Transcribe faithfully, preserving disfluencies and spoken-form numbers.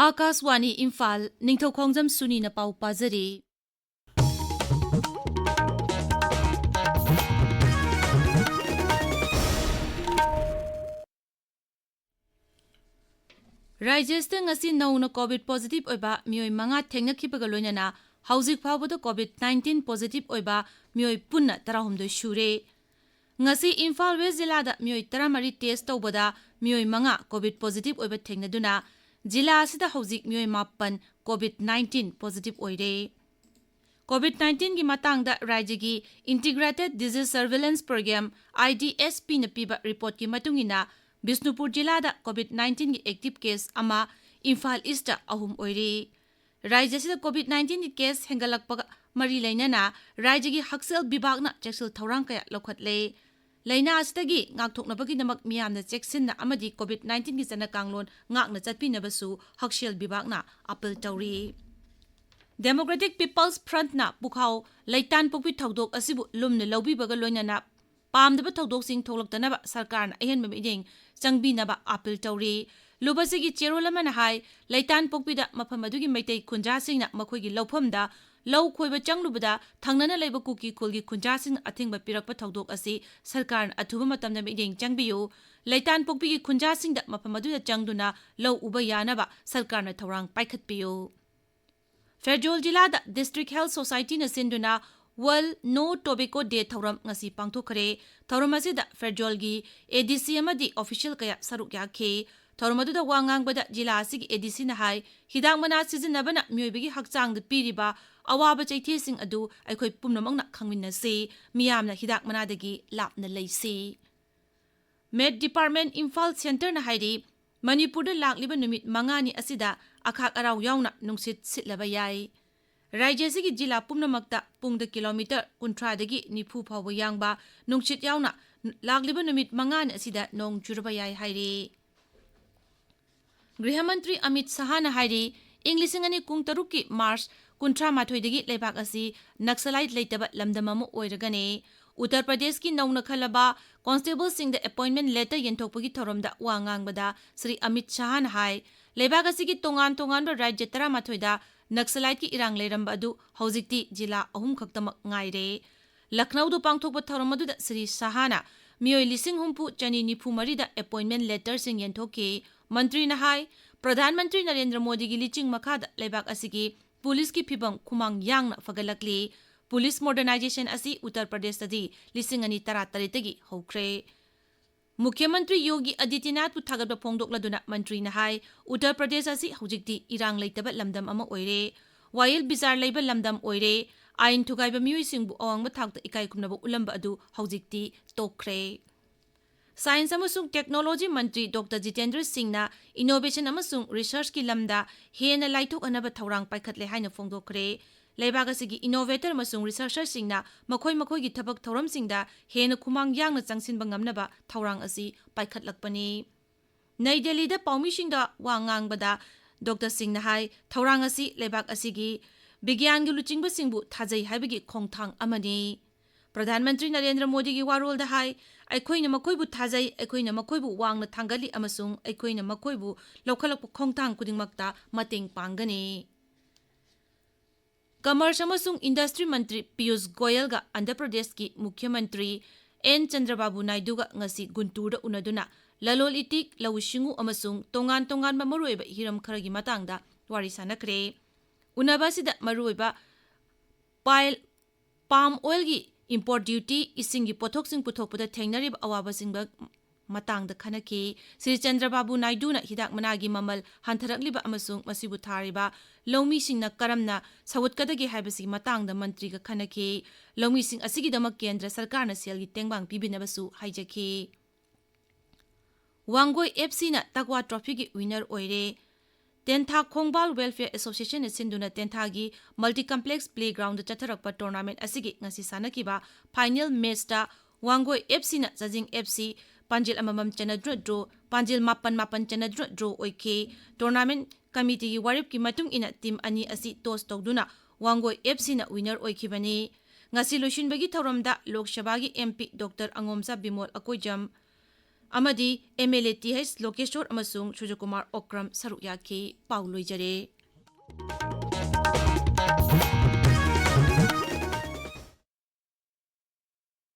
ꯑꯥꯀꯥꯁꯋꯥꯅꯤ ꯏꯝꯐꯥꯜ, ꯅꯤꯡꯊꯧꯈꯣꯡꯖꯝ ꯁꯨꯅꯤꯅ ꯄꯥꯎ ꯄꯥꯖꯔꯤ꯫ ꯔꯥꯖ꯭ꯌ ꯑꯁꯤꯗ ꯉꯁꯤ ꯅꯧꯅ COVID positive ꯑꯣꯏꯕ ꯃꯤꯑꯣꯏ ꯃꯉꯥ ꯊꯦꯡꯅꯈꯤꯕꯒ ꯂꯣꯏꯅꯅ ꯍꯧꯖꯤꯛ ꯐꯥꯎꯕꯗ COVID nineteen positive ꯑꯣꯏꯕ ꯃꯤꯑꯣꯏ ꯄꯨꯟꯅ ꯇꯔꯥꯍꯨꯝꯗꯣꯏ ꯁꯨꯔꯦ꯫ ꯉꯁꯤ ꯏꯝꯐꯥꯜ ꯋꯦꯁ ꯖꯤꯂꯥꯗ ꯃꯤꯑꯣꯏ ꯇꯔꯥꯃꯔꯤ test ꯇꯧꯕꯗ ꯃꯤꯑꯣꯏ ꯃꯉꯥ COVID positive ꯑꯣꯏꯕ ꯊꯦꯡꯅꯗꯨꯅ ꯖꯤꯂꯥ ꯑꯁꯤꯗ ꯍꯧꯖꯤꯛ ꯃꯤꯑꯣꯏ ꯃꯥꯄꯟ COVID nineteen positive ꯑꯣꯏꯔꯦ꯫ COVID nineteenꯒꯤ ꯃꯇꯥꯡꯗ ꯔꯥꯖ꯭ꯌꯒꯤ Integrated Disease Surveillance Program, IDSPꯅ ꯄꯤꯕ reportꯀꯤ ꯃꯇꯨꯡ ꯏꯟꯅ, ꯕꯤꯁꯅꯨꯄꯨꯔ ꯖꯤꯂꯥꯗ COVID nineteenꯒꯤ active case ꯑꯃ, ꯏꯝꯐꯥꯜ ꯏꯁꯇ ꯑꯍꯨꯝ ꯑꯣꯏꯔꯤ꯫ ꯔꯥꯖ꯭ꯌ ꯑꯁꯤꯗ COVID nineteenꯒꯤ case ꯍꯦꯟꯒꯠꯂꯛꯄꯒ ꯃꯔꯤ ꯂꯩꯅꯅ ꯔꯥꯖ꯭ꯌꯒꯤ ꯍꯛꯁꯦꯜ ꯕꯤꯚꯥꯒꯅ ꯆꯦꯛꯁꯤꯜ ꯊꯧꯔꯥꯡ ꯀꯌꯥ ꯂꯧꯈꯠꯂꯦ꯫ ꯂꯥꯏꯅꯥ ꯑꯁꯤꯗꯒꯤ ꯉꯥꯛꯊꯣꯛꯅꯕꯒꯤꯗꯃꯛ ꯃꯤꯌꯥꯝꯅ ꯆꯦꯛꯁꯤꯟꯅ ꯑꯃꯗꯤ COVID nineteenꯒꯤ ꯆꯠꯅ ꯀꯥꯡꯂꯣꯟ ꯉꯥꯛꯅ ꯆꯠꯄꯤꯅꯕꯁꯨ ꯍꯛꯁꯦꯜ ꯕꯤꯚꯥꯒꯅ appeal ꯇꯧꯔꯤ꯫ Democratic People's Frontꯅ ꯄꯨꯈꯥꯎ ꯂꯩꯇꯥꯟ ꯄꯣꯛꯄꯤ ꯊꯧꯗꯣꯛ ꯑꯁꯤꯕꯨ ꯂꯨꯝꯅ ꯂꯧꯕꯤꯕꯒ ꯂꯣꯏꯅꯅ ꯄꯥꯝꯗꯕ ꯊꯧꯗꯣꯛꯁꯤꯡ ꯊꯣꯛꯂꯛꯇꯅꯕ ꯁꯔꯀꯥꯔꯅ ꯑꯍꯦꯟꯕ ꯃꯤꯠꯌꯦꯡ ꯆꯪꯕꯤꯅꯕ appeal ꯇꯧꯔꯤ꯫ ꯂꯨꯞ ꯑꯁꯤꯒꯤ ꯆꯦꯔꯣꯜ ꯑꯃꯅ ꯍꯥꯏ, ꯂꯩꯇꯥꯟ ꯄꯣꯛꯄꯤꯗ ꯃꯐꯝ ꯑꯗꯨꯒꯤ ꯃꯩꯇꯩ ꯈꯨꯟꯖꯥꯁꯤꯡꯅ ꯃꯈꯣꯏꯒꯤ ꯂꯧꯐꯝꯗ ꯂꯧ ꯈꯣꯏꯕ ꯆꯪꯂꯨꯕꯗ ꯊꯪꯅꯅ ꯂꯩꯕ ꯀꯨꯀꯤ ꯈꯨꯜꯒꯤ ꯈꯨꯟꯖꯥꯁꯤꯡꯅ ꯑꯊꯤꯡꯕ ꯄꯤꯔꯛꯄ ꯊꯧꯗꯣꯛ ꯑꯁꯤ ꯁꯔꯀꯥꯔꯅ ꯑꯊꯨꯕ ꯃꯇꯝꯗ ꯃꯤꯠꯌꯦꯡ ꯆꯪꯕꯤꯌꯨ꯫ ꯂꯩꯇꯥꯟ ꯄꯣꯛꯄꯤꯒꯤ ꯈꯨꯟꯖꯥꯁꯤꯡꯗ ꯃꯐꯝ ꯑꯗꯨꯗ ꯆꯪꯗꯨꯅ ꯂꯧ ꯎꯕ ꯌꯥꯅꯕ ꯁꯔꯀꯥꯔꯅ ꯊꯧꯔꯥꯡ ꯄꯥꯏꯈꯠꯄꯤꯌꯨ꯫ ꯐꯦꯔꯖꯣꯜ ꯖꯤꯂꯥꯗ District Health Societyꯅ ꯁꯤꯟꯗꯨꯅ World No Tobacco Day ꯊꯧꯔꯝ ꯉꯁꯤ ꯄꯥꯡꯊꯣꯛꯈ꯭ꯔꯦ꯫ ꯊꯧꯔꯝ ꯑꯁꯤꯗ ꯐꯦꯔꯖꯣꯜꯒꯤ ADC ꯑꯃꯗꯤ official ꯀꯌꯥ ꯁꯔꯨꯛ ꯌꯥꯈꯤ꯫ ꯊꯧꯔꯝ ꯑꯗꯨꯗ ꯋꯥ ꯉꯥꯡꯕꯗ ꯖꯤꯂꯥ ꯑꯁꯤꯒꯤ ADCꯅ ꯍꯥꯏ, ꯍꯤꯗꯥꯛ ꯃꯅꯥ ꯁꯤꯖꯤꯟꯅꯕꯅ ꯃꯤꯑꯣꯏꯕꯒꯤ ꯍꯛꯆꯥꯡꯗ ꯄꯤꯔꯤꯕ ꯑꯋꯥꯕ ꯆꯩꯊꯦꯡꯁꯤꯡ ꯑꯗꯨ ꯑꯩꯈꯣꯏ ꯄꯨꯝꯅꯃꯛꯅ ꯈꯪꯃꯤꯟꯅꯁꯤ꯫ ꯃꯤꯌꯥꯝꯅ ꯍꯤꯗꯥꯛ ꯃꯅꯥꯗꯒꯤ ꯂꯥꯞꯅ ꯂꯩꯁꯤ꯫ Met Department ꯏꯝꯐꯥꯜ Centreꯅ ꯍꯥꯏꯔꯤ, ꯃꯅꯤꯄꯨꯔꯗ ꯂꯥꯛꯂꯤꯕ ꯅꯨꯃꯤꯠ ꯃꯉꯥꯅꯤ ꯑꯁꯤꯗ ꯑꯈꯥꯛ ꯑꯔꯥꯎ ꯌꯥꯎꯅ ꯅꯨꯡꯁꯤꯠ ꯁꯤꯠꯂꯕ ꯌꯥꯏ꯫ ꯔꯥꯖ꯭ꯌ ꯑꯁꯤꯒꯤ ꯖꯤꯂꯥ ꯄꯨꯝꯅꯃꯛꯇ ꯄꯨꯡꯗ ꯀꯤꯂꯣꯃꯤꯇꯔ ꯀꯨꯟꯊ꯭ꯔꯥꯗꯒꯤ ꯅꯤꯐꯨ ꯐꯥꯎꯕ ꯌꯥꯡꯕ ꯅꯨꯡꯁꯤꯠ ꯌꯥꯎꯅ ꯂꯥꯛꯂꯤꯕ ꯅꯨꯃꯤꯠ ꯃꯉꯥꯅꯤ ꯑꯁꯤꯗ ꯅꯣꯡ ꯆꯨꯔꯕ ꯌꯥꯏ ꯍꯥꯏꯔꯤ꯫ ꯒ꯭ꯔꯤꯍ ꯃꯟꯇ꯭ꯔꯤ ꯑꯃꯤꯠ ꯁꯍꯥꯅ ꯍꯥꯏꯔꯤ, ꯏꯪ ꯂꯤꯁꯤꯡ ꯑꯅꯤ ꯀꯨꯟꯇꯔꯨꯛꯀꯤ ꯃꯥꯔꯆ ꯀꯨꯟꯊ꯭ꯔꯥ ꯃꯥꯊꯣꯏꯗꯒꯤ ꯂꯩꯕꯥꯛ ꯑꯁꯤ ꯅꯛꯁꯂꯥꯏꯠ ꯂꯩꯇꯕ ꯂꯝꯗꯝ ꯑꯃ ꯑꯣꯏꯔꯒꯅꯤ꯫ ꯎꯠꯇꯔ ꯄ꯭ꯔꯗꯦꯁꯀꯤ ꯅꯧꯅ ꯈꯜꯂꯕ ꯀꯣꯟꯁꯇꯦꯕꯜꯁꯤꯡꯗ ꯑꯦꯄꯣꯏꯟꯃꯦꯟ ꯂꯦꯇꯔ ꯌꯦꯟꯊꯣꯛꯄꯒꯤ ꯊꯧꯔꯝꯗ ꯋꯥ ꯉꯥꯡꯕꯗ ꯁ꯭ꯔꯤ ꯑꯃꯤꯠ ꯁꯥꯍꯅ ꯍꯥꯏ, ꯂꯩꯕꯥꯛ ꯑꯁꯤꯒꯤ ꯇꯣꯉꯥꯟ ꯇꯣꯉꯥꯟꯕ ꯔꯥꯖ꯭ꯌ ꯇꯔꯥꯃꯥꯊꯣꯏꯗ ꯅꯛꯁꯂꯥꯏꯠꯀꯤ ꯏꯔꯥꯡ ꯂꯩꯔꯝꯕ ꯑꯗꯨ ꯍꯧꯖꯤꯛꯇꯤ ꯖꯤꯂꯥ ꯑꯍꯨꯝ ꯈꯛꯇꯃꯛ ꯉꯥꯏꯔꯦ꯫ ꯂꯈꯅꯧꯗ ꯄꯥꯡꯊꯣꯛꯄ ꯊꯧꯔꯝ ꯑꯗꯨꯗ ꯁ꯭ꯔꯤ ꯁꯥꯍꯅ ꯃꯤꯑꯣꯏ ꯂꯤꯁꯤꯡ ꯍꯨꯝꯐꯨ ꯆꯅꯤ ꯅꯤꯐꯨ ꯃꯔꯤꯗ ꯑꯦꯄꯣꯏꯟꯃꯦꯟ ꯂꯦꯇꯔꯁꯤꯡ ꯌꯦꯟꯊꯣꯛꯈꯤ꯫ ꯃꯟꯇ꯭ꯔꯤꯅ ꯍꯥꯏ, ꯄ꯭ꯔꯙꯥꯟ ꯃꯟꯇ꯭ꯔꯤ ꯅꯔꯦꯟꯗ꯭ꯔ ꯃꯣꯗꯤꯒꯤ ꯂꯤꯆꯤꯡ ꯃꯈꯥꯗ ꯂꯩꯕꯥꯛ ꯑꯁꯤꯒꯤ ꯄꯨꯂꯤꯁꯀꯤ ꯐꯤꯕꯝ ꯈꯨꯃꯥꯡ ꯌꯥꯡꯅ ꯐꯒꯠꯂꯛꯂꯤ꯫ ꯄꯨꯂꯤꯁ ꯃꯣꯗꯔꯅꯥꯏꯖꯦꯁꯟ ꯑꯁꯤ ꯎꯠꯇꯔ ꯄ꯭ꯔꯗꯦꯁꯇꯗꯤ ꯂꯤꯁꯤꯡ ꯑꯅꯤ ꯇꯔꯥꯇꯔꯦꯠꯇꯒꯤ ꯍꯧꯈ꯭ꯔꯦ꯫ ꯃꯨꯈ꯭ꯌ ꯃꯟꯇ꯭ꯔꯤ ꯌꯣꯒꯤ ꯑꯗꯤꯇ꯭ꯌꯅꯥꯊꯄꯨ ꯊꯥꯒꯠꯄ ꯐꯣꯡꯗꯣꯛꯂꯗꯨꯅ ꯃꯟꯇ꯭ꯔꯤꯅ ꯍꯥꯏ, ꯎꯠꯇꯔ ꯄ꯭ꯔꯗꯦꯁ ꯑꯁꯤ ꯍꯧꯖꯤꯛꯇꯤ ꯏꯔꯥꯡ ꯂꯩꯇꯕ ꯂꯝꯗꯝ ꯑꯃ ꯑꯣꯏꯔꯦ, ꯋꯥꯌꯦꯜ ꯕꯤꯆꯥꯔ ꯂꯩꯕ ꯂꯝꯗꯝ ꯑꯣꯏꯔꯦ, ꯑꯥꯏꯟ ꯊꯨꯒꯥꯏꯕ ꯃꯤꯑꯣꯏꯁꯤꯡꯕꯨ ꯑꯋꯥꯡꯕ ꯊꯥꯛꯇ ꯏꯀꯥꯏ ꯈꯨꯝꯅꯕ ꯎꯠꯂꯝꯕ ꯑꯗꯨ ꯍꯧꯖꯤꯛꯇꯤ ꯇꯣꯛꯈ꯭ꯔꯦ꯫ ꯁꯥꯏꯟꯁ ꯑꯃꯁꯨꯡ ꯇꯦꯛꯅꯣꯂꯣꯖꯤ ꯃꯟꯇ꯭ꯔꯤ ꯗꯣꯛꯇꯔ ꯖꯤꯇꯦꯟꯗ꯭ꯔ ꯁꯤꯡꯅ ꯏꯅꯣꯚꯦꯁꯟ ꯑꯃꯁꯨꯡ ꯔꯤꯁꯔꯆꯀꯤ ꯂꯝꯗ ꯍꯦꯟꯅ ꯂꯥꯏꯊꯣꯛꯍꯟꯅꯕ ꯊꯧꯔꯥꯡ ꯄꯥꯏꯈꯠꯂꯦ ꯍꯥꯏꯅ ꯐꯣꯡꯗꯣꯛꯈ꯭ꯔꯦ꯫ ꯂꯩꯕꯥꯛ ꯑꯁꯤꯒꯤ ꯏꯅꯣꯚꯦꯇꯔ ꯑꯃꯁꯨꯡ ꯔꯤꯁꯔꯆꯔꯁꯤꯡꯅ ꯃꯈꯣꯏ ꯃꯈꯣꯏꯒꯤ ꯊꯕꯛ ꯊꯧꯔꯝꯁꯤꯡꯗ ꯍꯦꯟꯅ ꯈꯨꯃꯥꯡ ꯌꯥꯡꯅ ꯆꯪꯁꯤꯟꯕ ꯉꯝꯅꯕ ꯊꯧꯔꯥꯡ ꯑꯁꯤ ꯄꯥꯏꯈꯠꯂꯛꯄꯅꯤ꯫ ꯅꯩ ꯗꯦꯜꯂꯤꯗ ꯄꯥꯎꯃꯤꯁꯤꯡꯗ ꯋꯥ ꯉꯥꯡꯕꯗ ꯗꯣꯛꯇꯔ ꯁꯤꯡꯅ ꯍꯥꯏ, ꯊꯧꯔꯥꯡ ꯑꯁꯤ ꯂꯩꯕꯥꯛ ꯑꯁꯤꯒꯤ ꯕꯤꯒ꯭ꯌꯥꯟꯒꯤ ꯂꯨꯆꯤꯡꯕꯁꯤꯡꯕꯨ ꯊꯥꯖꯩ ꯍꯥꯏꯕꯒꯤ ꯈꯣꯡꯊꯥꯡ ꯑꯃꯅꯤ꯫ ꯄ꯭ꯔꯙꯥꯟ ꯃꯟꯇ꯭ꯔꯤ ꯅꯔꯦꯟꯗ꯭ꯔ ꯃꯣꯗꯤꯒꯤ ꯋꯥꯔꯣꯜꯗ ꯍꯥꯏ, ꯑꯩꯈꯣꯏꯅ ꯃꯈꯣꯏꯕꯨ ꯊꯥꯖꯩ, ꯑꯩꯈꯣꯏꯅ ꯃꯈꯣꯏꯕꯨ ꯋꯥꯡꯅ ꯊꯥꯡꯒꯠꯂꯤ ꯑꯃꯁꯨꯡ ꯑꯩꯈꯣꯏꯅ ꯃꯈꯣꯏꯕꯨ ꯂꯧꯈꯠꯂꯛꯄ ꯈꯣꯡꯊꯥꯡ ꯈꯨꯗꯤꯡꯃꯛꯇ ꯃꯇꯦꯡ ꯄꯥꯡꯒꯅꯤ꯫ ꯀꯃꯔꯁ ꯑꯃꯁꯨꯡ ꯏꯟꯗꯁꯇ꯭ꯔꯤ ꯃꯟꯇ꯭ꯔꯤ ꯄꯤꯌꯨꯁ ꯒꯣꯌꯜꯒ ꯑꯟꯙ꯭ꯔ ꯄ꯭ꯔꯗꯦꯁꯀꯤ ꯃꯨꯈ꯭ꯌ ꯃꯟꯇ꯭ꯔꯤ ꯑꯦꯟ ꯆꯟꯗ꯭ꯔꯕꯥꯕꯨ ꯅꯥꯏꯗꯨꯒ ꯉꯁꯤ ꯒꯨꯟꯇꯨꯔꯗ ꯎꯅꯗꯨꯅ ꯂꯂꯣꯜ ꯏꯇꯤꯛ, ꯂꯧꯎ ꯁꯤꯡꯎ ꯑꯃꯁꯨꯡ ꯇꯣꯉꯥꯟ ꯇꯣꯉꯥꯟꯕ ꯃꯔꯨꯑꯣꯏꯕ ꯍꯤꯔꯝ ꯈꯔꯒꯤ ꯃꯇꯥꯡꯗ ꯋꯥꯔꯤ ꯁꯥꯟꯅꯈ꯭ꯔꯦ꯫ ꯎꯅꯕ ꯑꯁꯤꯗ ꯃꯔꯨꯑꯣꯏꯕ ꯄꯥꯏꯜ, ꯄꯥꯝ ꯑꯣꯏꯜꯒꯤ ꯏꯝꯄꯣꯔꯠ ꯗ꯭ꯌꯨꯇꯤ, ꯏꯁꯤꯡꯒꯤ ꯄꯣꯠꯊꯣꯛꯁꯤꯡ ꯄꯨꯊꯣꯛꯄꯗ ꯊꯦꯡꯅꯔꯤꯕ ꯑꯋꯥꯕꯁꯤꯡꯗ ꯃꯇꯥꯡꯗ ꯈꯟꯅꯈꯤ꯫ ꯁ꯭ꯔꯤ ꯆꯟꯗ꯭ꯔꯕꯥꯕꯨ ꯅꯥꯏꯗꯨꯅ ꯍꯤꯗꯥꯛ ꯃꯅꯥꯒꯤ ꯃꯃꯜ ꯍꯟꯊꯔꯛꯂꯤꯕ ꯑꯃꯁꯨꯡ ꯃꯁꯤꯕꯨ ꯊꯥꯔꯤꯕ ꯂꯧꯃꯤꯁꯤꯡꯅ ꯀꯔꯝꯅ ꯁꯧꯒꯠꯀꯗꯒꯦ ꯍꯥꯏꯕꯁꯤꯒꯤ ꯃꯇꯥꯡꯗ ꯃꯟꯇ꯭ꯔꯤꯒ ꯈꯟꯅꯈꯤ꯫ ꯂꯧꯃꯤꯁꯤꯡ ꯑꯁꯤꯒꯤꯗꯃꯛ ꯀꯦꯟꯗ꯭ꯔ ꯁꯔꯀꯥꯔꯅ ꯁꯦꯜꯒꯤ ꯇꯦꯡꯕꯥꯡ ꯄꯤꯕꯤꯅꯕꯁꯨ ꯍꯥꯏꯖꯈꯤ꯫ ꯋꯥꯡꯒꯣꯏ ꯑꯦꯐ ꯁꯤꯅ ꯇꯛꯋꯥ ꯇ꯭ꯔꯣꯐꯤꯒꯤ ꯋꯤꯅꯔ ꯑꯣꯏꯔꯦ꯫ ꯇꯦꯟꯊꯥ ꯈꯣꯡꯕꯥꯜ ꯋꯦꯜꯐꯤꯌꯔ ꯑꯦꯁꯣꯁꯤꯌꯦꯁꯟꯅ ꯁꯤꯟꯗꯨꯅ ꯇꯦꯟꯊꯥꯒꯤ ꯃꯜꯇꯤ ꯀꯝꯄ꯭ꯂꯦꯛꯁ ꯄ꯭ꯂꯦꯒ꯭ꯔꯥꯎꯟꯗ ꯆꯠꯊꯔꯛꯄ ꯇꯣꯔꯅꯥꯃꯦꯟꯠ ꯑꯁꯤꯒꯤ ꯉꯁꯤ ꯁꯥꯟꯅꯈꯤꯕ ꯐꯥꯏꯅꯦꯜ ꯃꯦꯆꯇ ꯋꯥꯡꯒꯣꯏ ꯑꯦꯐ ꯁꯤꯅ ꯆꯥꯖꯤꯡ ꯑꯦꯐ ꯁꯤ ꯄꯥꯟꯖꯤꯜ ꯑꯃꯃꯝ ꯆꯟꯅꯗꯨꯅ ꯗ꯭ꯔꯣ, ꯄꯥꯟꯖꯤꯜ ꯃꯥꯄꯟ ꯃꯥꯄꯟ ꯆꯟꯅꯗꯨꯅ ꯗ꯭ꯔꯣ ꯑꯣꯏꯈꯤ꯫ ꯇꯣꯔꯅꯥꯃꯦꯟꯠ ꯀꯃꯤꯇꯤꯒꯤ ꯋꯥꯔꯦꯞꯀꯤ ꯃꯇꯨꯡ ꯏꯟꯅ ꯇꯤꯝ ꯑꯅꯤ ꯑꯁꯤ ꯇꯣꯁ ꯇꯧꯗꯨꯅ ꯋꯥꯡꯒꯣꯏ ꯑꯦꯐ ꯁꯤꯅ ꯋꯤꯅꯔ ꯑꯣꯏꯈꯤꯕꯅꯤ꯫ ꯉꯁꯤ ꯂꯣꯏꯁꯤꯟꯕꯒꯤ ꯊꯧꯔꯝꯗ ꯂꯣꯛ ꯁꯚꯥꯒꯤ M P doctor ꯑꯉꯣꯝꯆꯥ Bimol Akoijam ꯑꯃꯗꯤ M L A T H Lokeshore ꯑꯃꯁꯨꯡ ꯁꯨꯔꯖꯀꯨꯃꯥꯔ ꯑꯣꯀ꯭ꯔꯝ ꯁꯔꯨꯛ ꯌꯥꯈꯤ꯫ ꯄꯥꯎ ꯂꯣꯏꯖꯔꯦ꯫